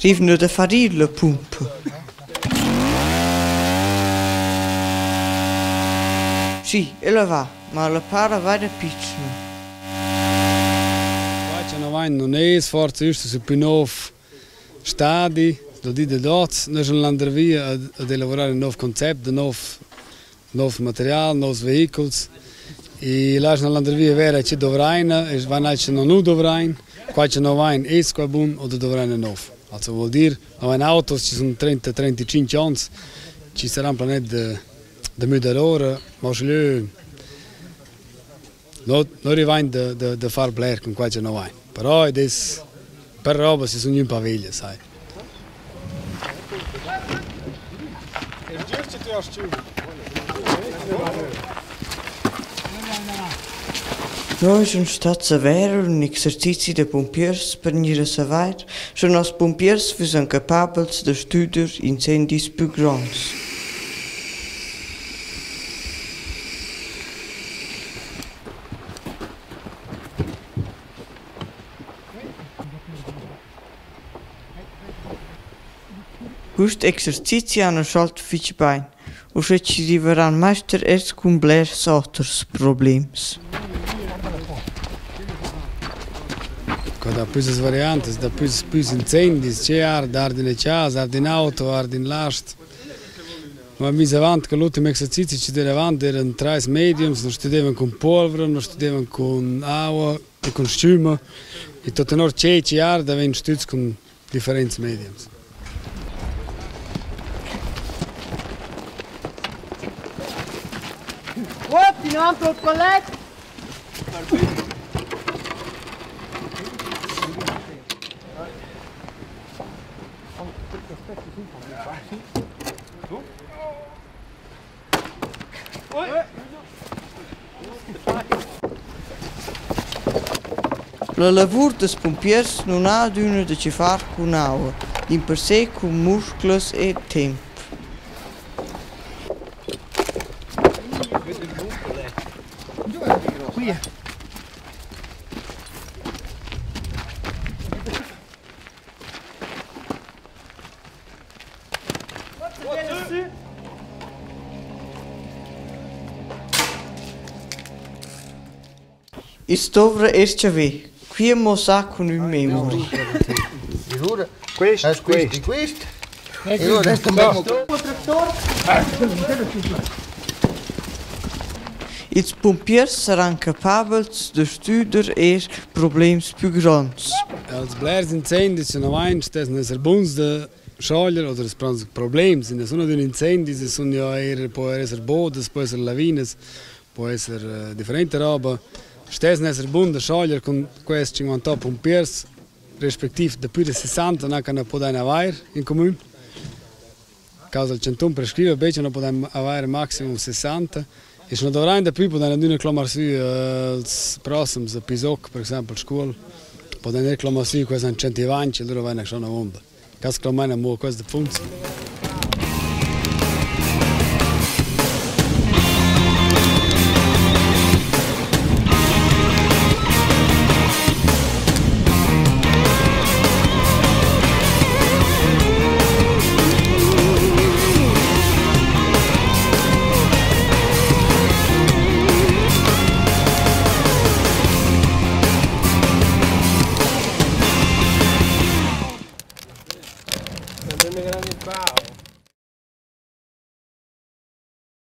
Rivna da far ir la pumpa. Schi, ella va, ma ella para vaira pitschna. Quai cha no vain nun es forsa üsta sü plü nouv stadi dal di dad hoz. Noi sun landervia ad elavurar ün nouv concept, ün nouv nouv material, nouvs vehichels e là sun landervia vera che dovraina e vain eir che no nu dovrain. Quai cha no vain es qua bun o da dovraina nouv. Also vuol dir, no vain autos chi sun 30, 35 ons chi saran planet da müdar ora, ma uschigliö no no rivain da far bler cun quai cha no vain. Però id es per roba si sun gnü ün pa veglia, sai. Noi sun stats a verer ün exercizi da pumpiers per gnir a savair, scha noss pumpiers füssan capabels da stüder incendis plü gronds. Quist exercizi hana scholt fich bain, uschè chi rivaran maister eir cun blers oters problems. Qua dà plüssas variantas, dà plüs plüs incendis, che ard, ard in chasa, ard in auto, ard in last. Ma miss avant che l'ultim exercizi chi d'eira avant eran trais mediums, nus stüdevan cun puolvra, nus stüdevan cun aua e cun stüma e tuot tenor che chi arda vegn stüds cun differents mediums. La lavur dals pumpiers nun ha adüna da chefar cun aua, dimpersè cun musclas e temp. I's douvra eir tscharvè, quia muossà cun ün memori. Ils pumpiers saran capabels da stüder eir problems plü gronds. Els blers incendis sun avaint stess esser buns da schoglier oder es problems. In zona d'ün incendi sun ja eir po esser bodas, po esser lavinas, po esser differenta roba. Stess esser bun da schoglier cun quests 58 pumpiers, respectiv daplü da 60 na che na pudain avair in cumün. Causa il chantun prescriva be che no pudain avair maximum 60 e sche no dovrain daplü pudain adüna clomar sü els prossems a Pisoc, per exaimpel Scuol, pudain eir clomar sü quels han 120 e lura vaina schon avunda. Cas clomain amo quels da Pfunds.